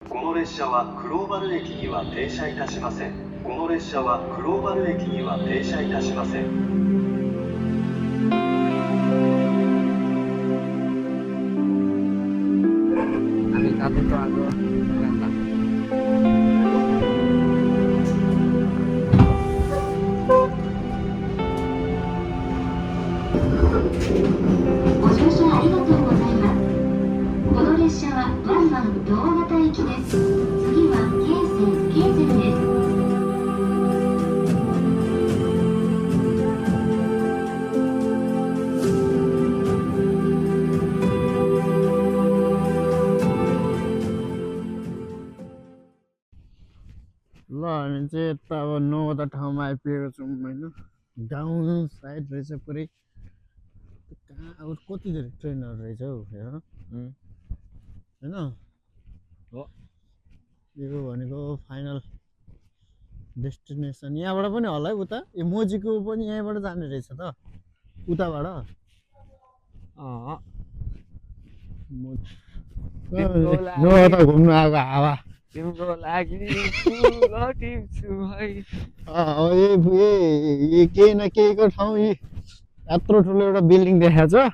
この列車はグローバル駅には停車いたしません。この列車はグローバル駅には停車いたしません。Ambil satu tuh aku ternyata. ल हामी चाहिँ यता अब 9वटा ठाउँमा आइपुगेको छौँ होइन गाउँ साइड रहेछ पुरै कहाँ अब कति धेरै ट्रेनहरू रहेछ हौ हेर होइन हो यो भनेको फाइनल डेस्टिनेसन यहाँबाट पनि होला है उता यो मोजीको पनि यहीँबाट जाने रहेछ त उताबाट नौवटा घुम्नु आएको हावा तिम्रो लागि फुल टिप्छु है यही केही न केहीको ठाउँ यी यत्रो ठुलो एउटा बिल्डिङ देखाएको छ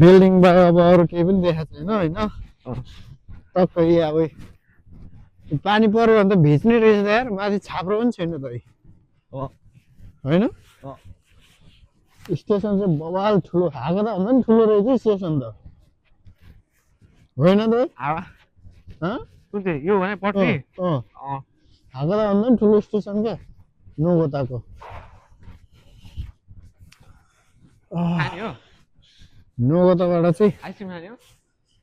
बिल्डिङ बाहेक अब अरू केही पनि देखाएको छैन होइन टक्कै अब पानी पऱ्यो भने त भिज्ने रहेछ त यार माथि छाप्रो पनि छैन त होइन स्टेसन चाहिँ बवाल ठुलो हाको त भन्दा पनि ठुलो रहेछ स्टेसन त होइन त कुन चाहिँ यो भने पट्टी हाको त भन्दा पनि ठुलो स्टेसन क्या नौगताको नौगताबाट चाहिँ आइसक्रिम खाने हो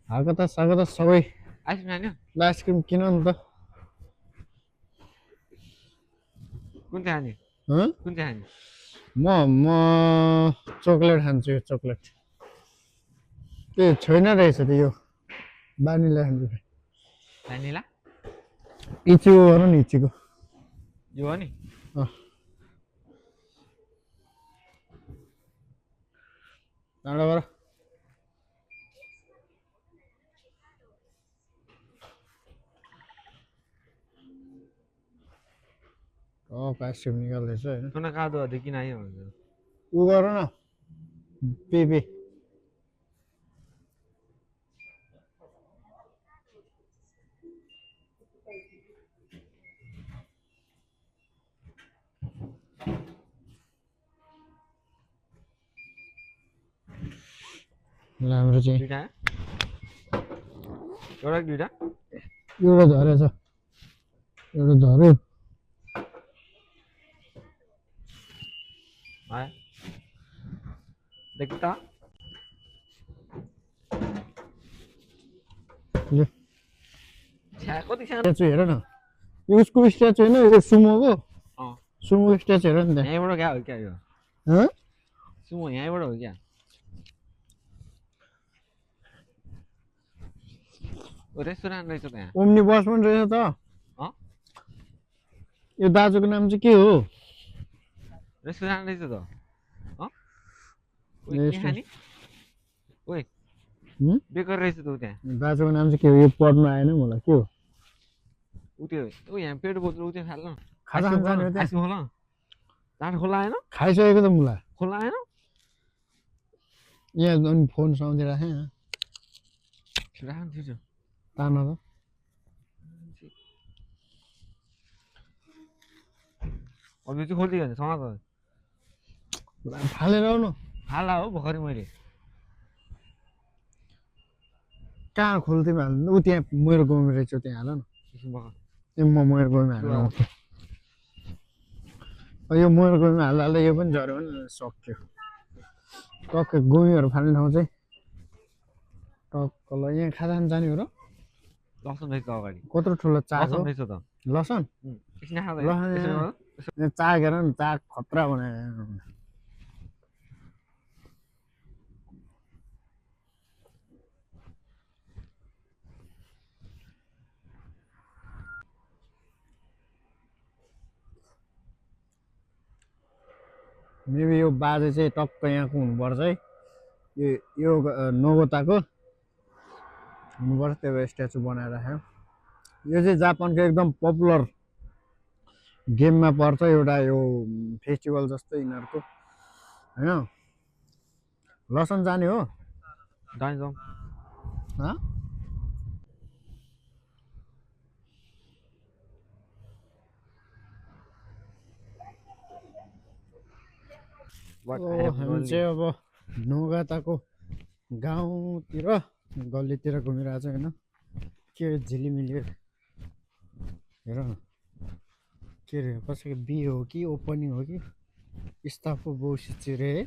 हाको त साको त सबै आइसक्रिम खाने हो ल आइसक्रिम किन नि त कुन चाहिँ खाने कुन चाहिँ खाने म चोक्लेट खान्छु यो चोक्लेट के छैन रहेछ त यो बानीलाई खान्छु भ्यानिला इचिको गर नि इचिको यो हो नि टाढाबाट आइसक्रिम निकाल्दैछ होइन सुन कहाँ दो किन आयो भन्छ उ गर न पे हाम्रो चाहिँ दुईटा एउटा दुईटा एउटा झरेछ एउटा झऱ्यो देख त कति सानो स्ट्याचु हेर न यो उसको स्ट्याचु होइन यो सुमोको सुमोको स्ट्याचु हेर नि त यहीँबाट क्या हो क्या यो सुमो यहीँबाट हो क्या रेस्टुरेन्ट रहेछ त्यहाँ ओम्नी बस पनि रहेछ त यो दाजुको नाम चाहिँ के हो रेस्टुरेन्ट रहेछ त ओए बेकर रहेछ त ऊ त्यहाँ दाजुको नाम चाहिँ के हो यो पढ्नु आएन मलाई के हो ऊ त्यो ऊ यहाँ पेट बोतल ऊ त्यो फाल्न खाजा खान जाने हो त्यहाँ आइसक्रिम खोला चाट खोला आएन खाइसकेको त मुला खोला आएन यहाँ अनि फोन साउँदै राखेँ राख्नु थियो तान त अब यो चाहिँ खोलिदियो भने सँग त फालेर आउनु हाल्ला हो भर्खरै मैले कहाँ खोल्थ्यौँ हाल्नु ऊ त्यहाँ मेरो गाउँमा रहेछ त्यहाँ हाल न ए म मेरो गाउँमा हालेर आउँछु यो मेरो गाउँमा हाल्दा हाल्दा यो पनि झऱ्यो भने सक्यो टक्कै गोमीहरू फाल्ने ठाउँ चाहिँ टक्क ल यहाँ खाजा खान जाने हो र लसन रहेछ अगाडि कत्रो ठुलो चाक लसन हो रहेछ त लसन एकछिन खाँदा चाक हेर न चाक खतरा बनायो मेबी यो बाजे चाहिँ टक्क यहाँको हुनुपर्छ है यो नौगताको हुनुपर्छ त्यो भएर स्ट्याचु बनाएर राख्यो यो चाहिँ जापानको एकदम पपुलर गेममा पर्छ एउटा यो फेस्टिभल जस्तो यिनीहरूको होइन लसन जाने हो जाउँ हँ हामी चाहिँ अब नोगाताको गाउँतिर गल्लीतिर घुमिरहेको छ होइन के झिलिमिली हेर न के अरे कसैको बिहे हो कि ओपनिङ हो कि स्टाफको बौसिची रे है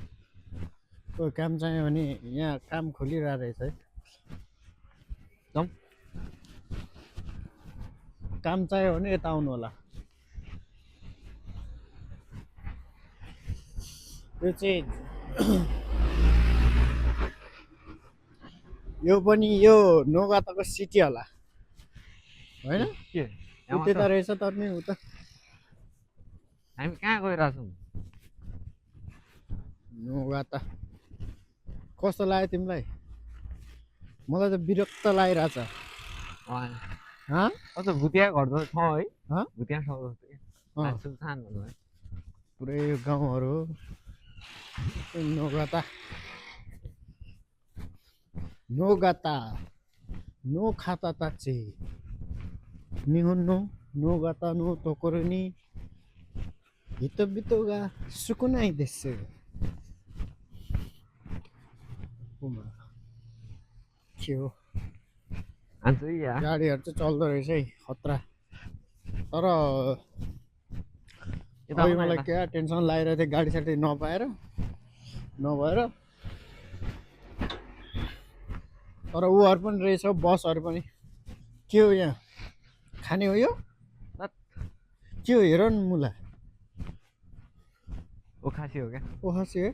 कोही काम चाहियो भने यहाँ काम खोलिरहेको रहेछ है जाउँ काम चाहियो भने यता आउनु होला यो चाहिँ यो पनि यो नोगाताको सिटी होला होइन के त्यता रहेछ तर नि उता हामी कहाँ गइरहेछौँ नोगाता कस्तो लाग्यो तिमीलाई मलाई त विरक्त लागिरहेछ कस्तो भुतिया घर जस्तो छ है हँ? भुतिया ठाउँ जस्तो अँ। सुनसान भन्नु है पुरै गाउँहरू नोगाता नोगाता नो खाता ताची निहुन्नो नोगाता नो तोकोरो नि हितोबितो गा सुकुनाइ देस्सु के हो हान्छु या गाडीहरू चाहिँ चल्दो रहेछ है खतरा तर यता अहिले आउन मलाई यता। क्या टेन्सन लागिरहेको थियो गाडी साडी नभएर तर उहरू पनि रहेछ बसहरू पनि के हो यहाँ खाने हो यो धत्। के हो हेर न मुला उखासी हो क्या ओहासी है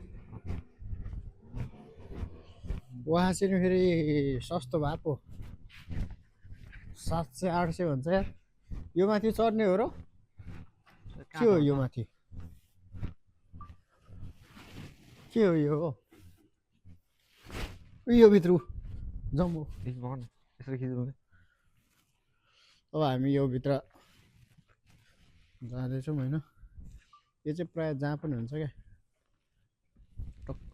ओहासी नि फेरि सस्तो भएको 700-800 भन्छ यार यो माथि चढ्ने हो र के हो यो माथि के हो यो यो भित्र जाउँ यसरी खिच्नु अब हामी यो भित्र जाँदैछौँ होइन यो चाहिँ प्रायः जहाँ पनि हुन्छ क्या टक्क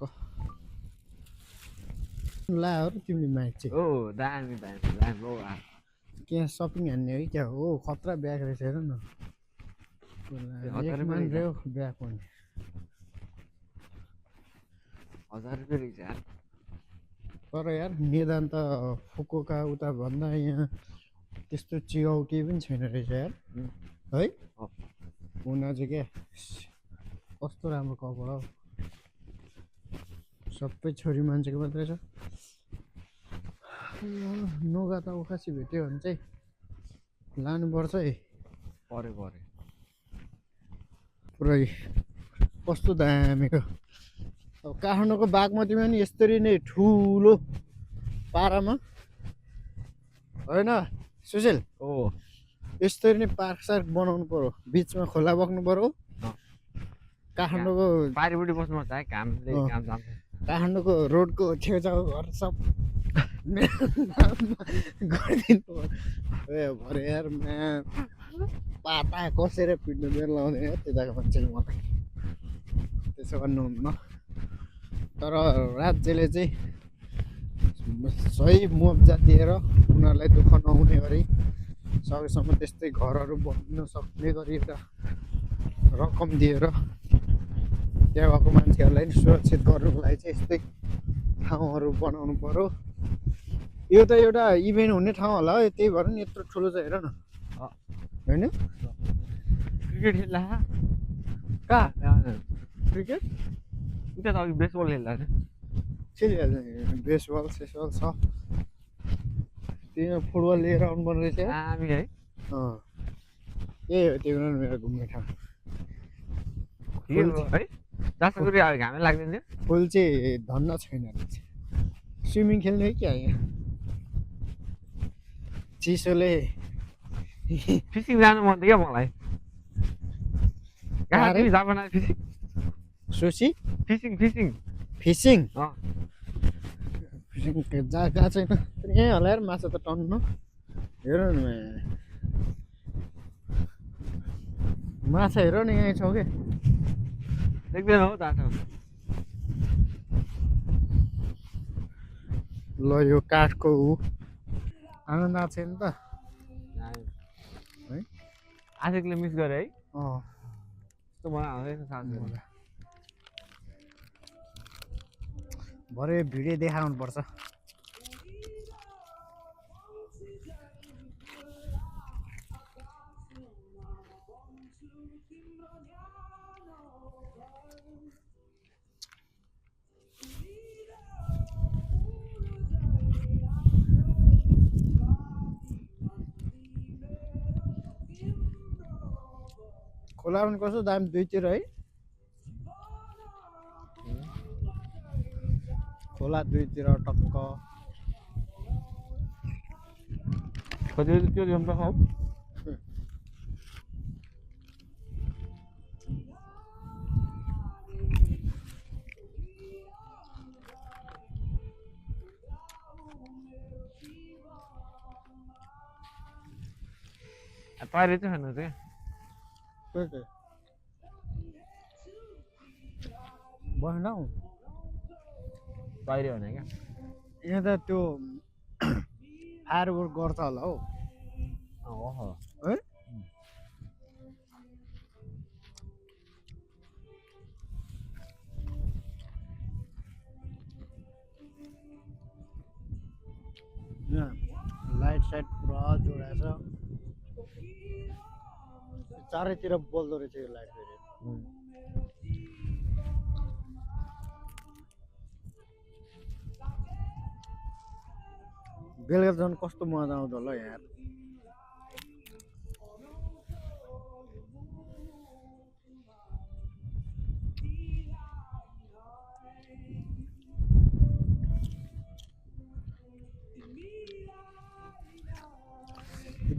ला हो र तिमीले माइक चाहिँ ओ दामी दामी हो त्यहाँ सपिङ हान्ने हो कि क्या हो खतरा ब्याग रहेछ हेर न हजार एक मान रह्यो ब्याग पनि 1000 रुपियाँ रहेछ यार तर यार निदान त फुकुका उता भन्दा यहाँ त्यस्तो चियाउ केही पनि छैन रहेछ यार है उना चाहिँ क्या कस्तो राम्रो कपडा हो सबै छोरी मान्छेको मात्रै छ नोगाता उखासी भेट्यो भने चाहिँ लानुपर्छ है परे पुरै कस्तो दामीको अब काठमाडौँको बागमतीमा नि यसरी नै ठुलो पारामा होइन सुशील ओ यसरी नै पार्क सार्क बनाउनु पर्यो बिचमा खोला बग्नु पर्यो काठमाडौँको पारिपट्टि बस्नु पर्छ है कामले काम जान्छ काठमाडौँको रोडको छेउछाउहरू सब गरिदिनु पर्यो भरे यार पाता कसेर पिट्नु मेरो लाउँदैन त्यताको मान्छेले म त त्यसो गर्नुहुन्न तर राज्यले चाहिँ सही मुआवजा दिएर उनीहरूलाई दुःख नहुने गरी सकेसम्म त्यस्तै घरहरू बनिन सक्ने गरी एउटा रकम दिएर त्यहाँ भएको मान्छेहरूलाई नि सुरक्षित गर्नुको लागि चाहिँ यस्तै ठाउँहरू बनाउनु पर्यो यो त एउटा इभेन्ट हुने ठाउँ होला है त्यही भएर नि यत्रो ठुलो छ हेर न होइन क्रिकेट खेल्दा कहाँ क्रिकेट उता त अघि बेसबल खेल्दा खेलिहाल्छ बेसबल सेसबल छ त्यो फुटबल लिएर आउनुपर्ने रहेछ दामी है यही हो त्यो मेरो घुम्ने ठाउँ है जस्तो गरी अब घामै लाग्दैन थियो फुल चाहिँ धन्न छैन रहेछ स्विमिङ खेल्ने है क्या यहाँ चिसोले फिसिङ जानु मन थियो क्या मलाई कहाँ तिमी जापान फिसिङ सुसी फिसिङ फिसिङ फिसिङ गएको छैन यहीँ होला यार माछा त टन्न हेर न माछा हेर न यहीँ छ कि देख्दैन हौ तातो ल यो काठको आनन्द आएको छैन त है आशिकले मिस गरे है अँ यस्तो मलाई आउँदैन साथीहरु भरे भिडियो देखाउनु पर्छ खोला पनि कस्तो दामी दुईतिर है खोला दुईतिर टक्क कति त्यो दिउँ त खाऊ पारे चाहिँ खानु चाहिँ बस्न हौ बाहिर भने क्या यहाँ त त्यो फायरवर्क गर्छ होला हौ ओहो है यहाँ लाइट साइट पुरा जोडाएको छ चारैतिर बल्दो रहेछ यो लाइट फेरि बेलुका झन् कस्तो मजा आउँछ होला यार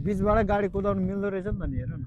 बिचबाट गाडी कुदाउनु मिल्दो रहेछ नि त नि हेर न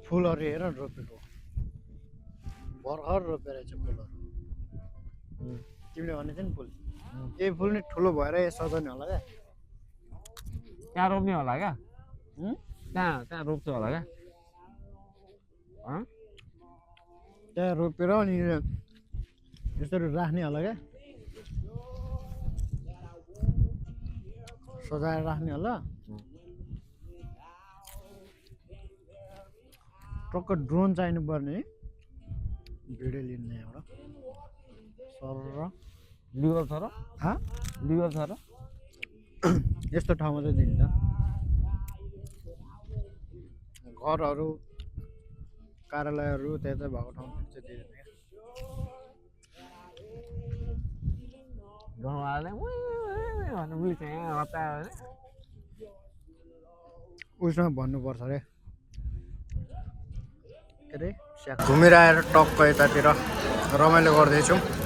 फुलहरू हेर न रोपेको भर्खर रोपेर रहेछ फुलहरू तिमीले भनेको थियो नि फुल यही फुल नि ठुलो भएर सजाउने होला क्या त्यहाँ रोप्ने होला क्या त्यहाँ रोप्छ होला क्या त्यहाँ रोपेर अनि यसरी राख्ने होला क्या सजाएर राख्ने होला टक्क ड्रोन चाहिनु पर्ने भिडियो लिने यहाँबाट सर लिगल छ र लिगल छ र यस्तो ठाउँमा चाहिँ दिन्छ घरहरू कार्यालयहरू त्यता भएको ठाउँमा चाहिँ दिँदैन गाउँवाले भन्नु बुझ्छ यहाँ हतार उसमा भन्नुपर्छ अरे के अरे घुमेर आएर टक्क यतातिर रमाइलो गर्दैछौँ